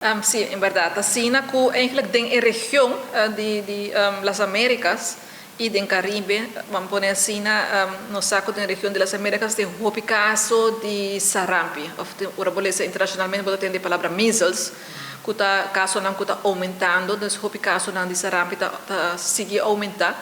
Sí, en berdad. Asina cu eigenlijk den e region di Las Américas y den Caribe, ban pone asina, nos sa cu den region di Las Américas tin hopi caso di sarampi, of ora bo lesa internacionalmente bo ta tende e palabra measles, cu ta casonan cu ta aumentando, dus hopi casonan di sarampi ta sigui aumenta.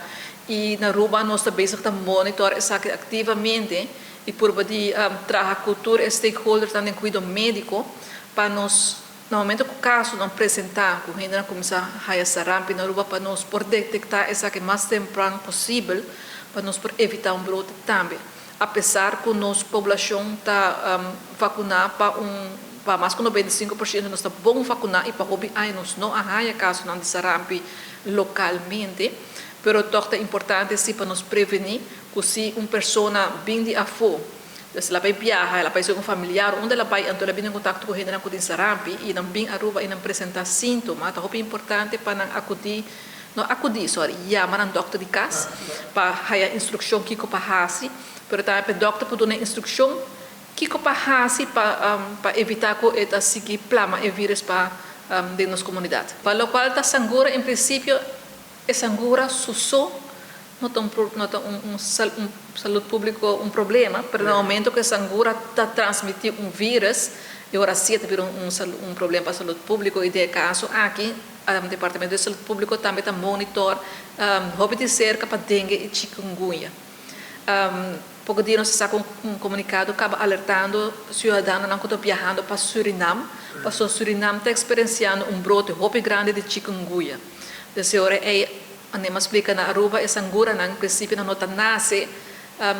Y na Aruba nos ta bezig ta monitor esaki activamente y purba di traha cu tur e stakeholders den cuido medico pa nos na momento cu casonan presenta, cu hendenan cuminsa haya sarampi na Aruba, pa nos por detecta esaki mas tempran posibel, pa nos por evita un brote tambe. Apesar cu nos poblacion ta vacuna pa mas cu 95%, nos ta bon vacuna y pa hopi aña nos no a haya casonan di sarampi localmente, pero toch ta importante si pa nos preveni cu si un persona bin di afo, dus el a bay biaha, el a bay cu un familiar, unda el a bay, anto el a bin en contacto cu hende cu tin sarampi y nan bin Aruba y nan presenta sintoma, ta hopi importante pa nan acudi, no acudi, sorry, yama nan dokter di cas pa haya instruccion kico pa haci, pero tambe pa dokter por duna instruccion kico pa haci pa evita cu e ta sigui plama e virus pa den nos comunidad. Pa locual ta sangura, en principio e sangura su so no ta un salud publico un problema, pero na momento cu e sangura ta transmiti un virus, y ora si ta un problema pa salud publico. Y den caso aki, e Departamento di Salud Publico tambe ta monitor hopi di cerca pa dengue y chikungunya. Poco dia nos a saca un comunicado caba alertando ciudadanonan cu ta viahando pa Surinam, pa Surinam ta experienciando un brote hopi grandi di chikungunya. Dus ora ey anto m'a splica, na Aruba e sanguranan, en principio no ta nace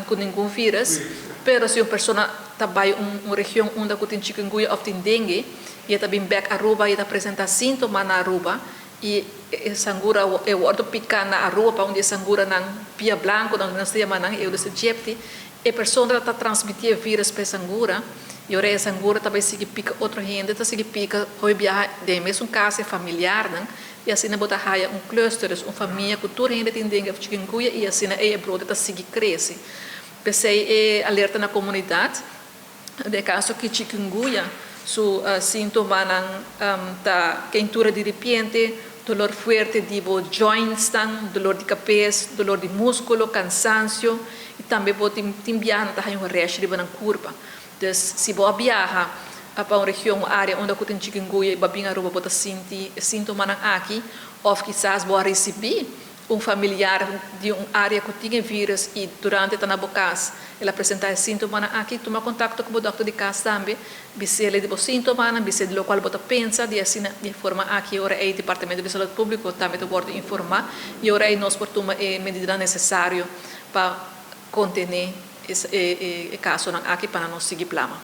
cu ningun virus, pero si un persona ta bay un region unda cu tin chikungunya of tin dengue, y ta bin back Aruba y ta presenta sintoma na Aruba, y e sangura e wordo pica na Aruba pa un di e sanguranan pia blanco, nan nos ta yama nan, Aedes aegypti, e persona ta transmiti e virus pa e sangura, y ora e sangura ta bay sigui pica otro hende, ta sigui pica hopi biaha den mesun cas familiarnan, y asina bo ta haya un cluster, dus un famia cu tur hende tin dengue of chikungunya, y asina e brote ta sigui crece. P'esey e alerta na comunidad, den caso cu chikungunya, su sintomanan ta keintura di repente, dolor fuerte di bo joints, dolor di cabes, dolor di musculo, cansancio, y tambe bo tin biaha ta un rash riba nan curpa. Dus si bo viaha pa un region, un area unda cu tin chikungunya y bo a bin Aruba, bo ta sinti sintomanan aki, of kisas bo a ricibi un familiar di un area cu tin virus y durante ta na bo cas el a presenta sintomanan aki, tuma contacto cu e dokter di cas tambe, bis'e di bo sintomanan, bis'e di locual bo ta pensa, di asina di forma aki ora e Departamento di Salud Publico tambe ta wordo informa y ora nos por tuma e medida necesario pa contene e casonan aki pa no sigui plama.